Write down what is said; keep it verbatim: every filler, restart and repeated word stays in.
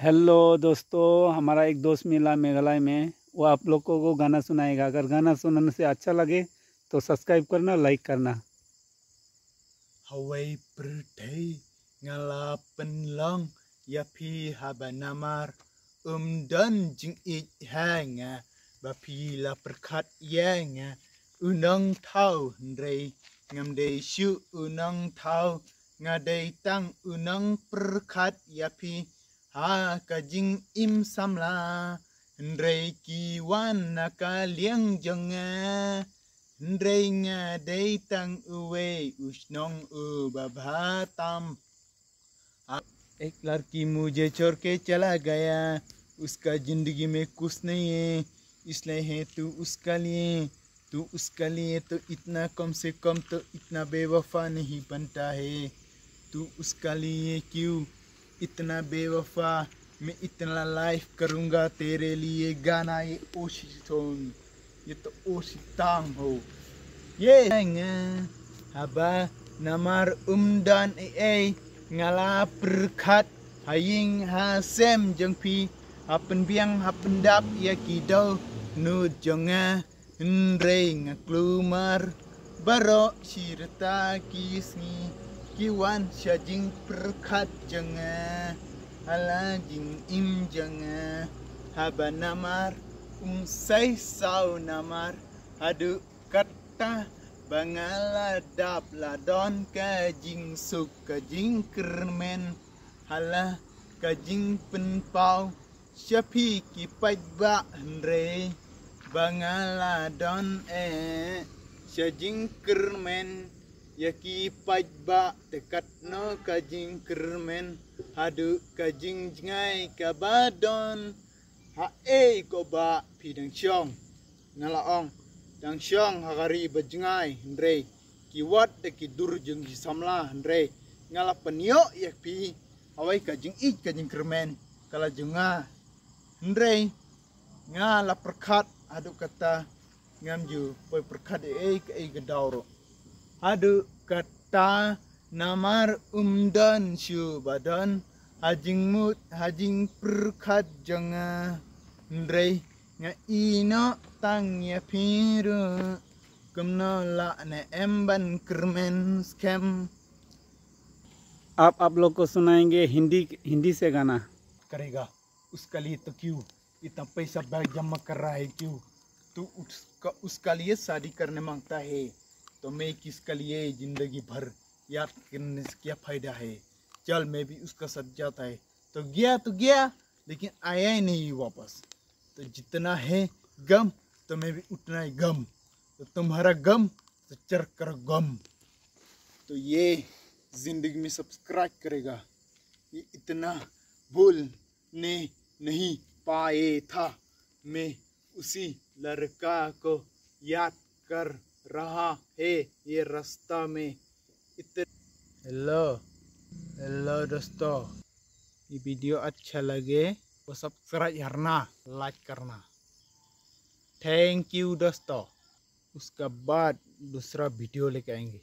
हेलो दोस्तों, हमारा एक दोस्त मिला मेघालय में, वो आप लोगों को गाना सुनाएगा। अगर गाना सुनने से अच्छा लगे तो सब्सक्राइब करना, लाइक करना। Hawei pyrthei nga la pynlong ïa phi haba namar um don jingïeit ha nga ba phi la pyrkhat ïa nga u nongthaw hynrei ngam dei shuh u nongthaw nga dei tang u nongpyrkhat ïa phi ha ka jingim samla hynrei ki wan na ka liang jong nga hynrei nga dei tang uwei u shnong u babha tam. एक लड़की मुझे छोड़ के चला गया, उसका जिंदगी में कुछ नहीं है, इसलिए है तू उसका लिए, तू उसका लिए तो इतना कम से कम तो इतना बेवफा नहीं बनता है। तू उसका लिए क्यों इतना बेवफा, मैं इतना लाइफ करूँगा तेरे लिए। गाना ये ओशी थोन ये तो ओशी तांग हो ये। Haba namar um don ei ei nga la pyrkhat ha ïing ha sem jong phi, ha pynbiang ha pyndap ïa ki dohnud jong nga hynrei nga klumar baroh shi rta ki sngi ki wan sha jingpyrkhat jong nga ha la jingim jong nga. Haba namar um sei saw namar haduh katta ba nga la dap la don ka jingsuk ka jingkyrmen ha la ka jingpynpaw sha phi ki paidbah hynrei ba nga la don eh sha jingkyrmen ïa ki paidbah te katno ka jingkyrmen haduh ka jingjngai kaba don. Ha ei ko ba phi dang shong? Nga la ong dang shong ha ka ri ba jngai hynrei ki wat da ki dur jong ki samla hynrei nga la pynïoh ïa phi hawei ka jingïeit ka jingkyrmen ka la jong nga hynrei nga la pyrkhat haduh kata ngam ju poi pyrkhat ei ka ei ka daw ruh haduh kata namar um don shu ba don ha jingmut ha jingpyrkhat jong nga hynrei nga ïehnoh tang ïa phi ruh kumno la ne em ban kyrmen skhem. आप आप लोग को सुनाएंगे हिंदी हिंदी से गाना। करेगा उसका लिए तो क्यों इतना पैसा बैग जमा कर रहा है क्यों? तू उसका उसका लिए शादी करने मांगता है तो मैं किसका लिए जिंदगी भर याद करने से क्या फायदा है? चल मैं भी उसका साथ जाता है। तो गया तो गया लेकिन आया ही नहीं वापस। तो जितना है गम तो मैं भी उतना ही गम। तो तुम्हारा गम तो चरकर गम। तो ये जिंदगी में सब्सक्राइब करेगा। ये इतना भूल ने नहीं पाए था मैं उसी लड़का को याद कर रहा है ये रास्ता में इतना। हेलो हेलो दोस्तों, ये वीडियो अच्छा लगे तो सब्सक्राइब करना, लाइक करना। थैंक यू दोस्तों। उसका बाद दूसरा वीडियो लेके आएंगे।